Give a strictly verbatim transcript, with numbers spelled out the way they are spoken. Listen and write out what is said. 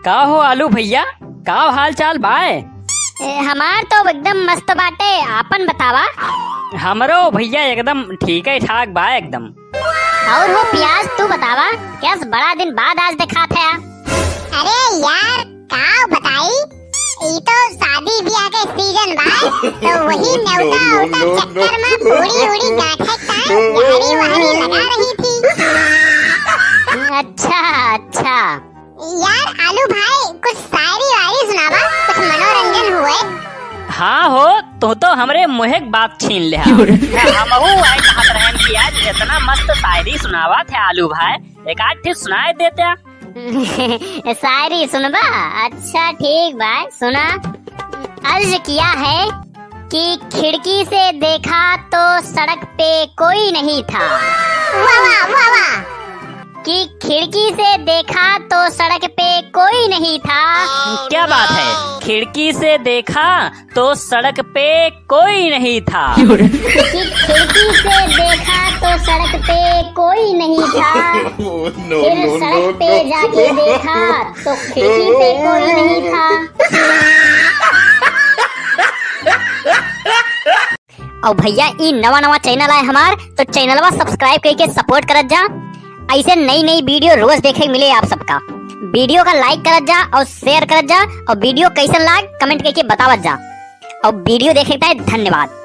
का हो आलू भइया, का हाल चाल बाय? ए, हमार तो एकदम मस्त बाटे, आपन बतावा। हमरो भइया एकदम ठीके ठाक बा एकदम। और हो पियाज, तू बतावा, कैस बड़ा दिन बाद आज देखात है? अरे यार, का बताई, ई तो शादी ब्याह के सीजन बा, तो वही नेवता उवता चक्कर में पूड़ी उड़ी गांठे का यारी वारी लगा रही थी। अच्छा, अच्छा। यार आलू भाई, कुछ शायरी वायरी सुनावा, कुछ मनोरंजन हुए। हाँ हो, तू तो हमरे मुँहे के बात छीन ले। हमहू आई कहत रहन कि आज इतना मस्त शायरी सुनावा थे आलू भाई, एक आध ठे सुनाए देते। शायरी सुनबा? अच्छा ठीक बा, सुना। अर्ज किया है कि खिड़की से देखा तो सड़क पे कोई नहीं था। वाह, वाह, वाह, वाह। कि खिड़की से देखा तो सड़क पे कोई नहीं था। क्या बात है, खिड़की से देखा तो सड़क पे कोई नहीं था। कि खिड़की से देखा तो सड़क पे कोई नहीं था। फिर सड़क पे जाके देखा तो खिड़की पे कोई नहीं था। और भइया, ई नवा नवा चैनल है हमार, तो चैनलवा subscribe करके support करत जा। ऐसे नई नई video रोज देखे के मिले आप सबका। Video का like करत जा और share करत जा, और video कैसन लाग comment करके बतावत जा। और video देखे के धन्यवाद।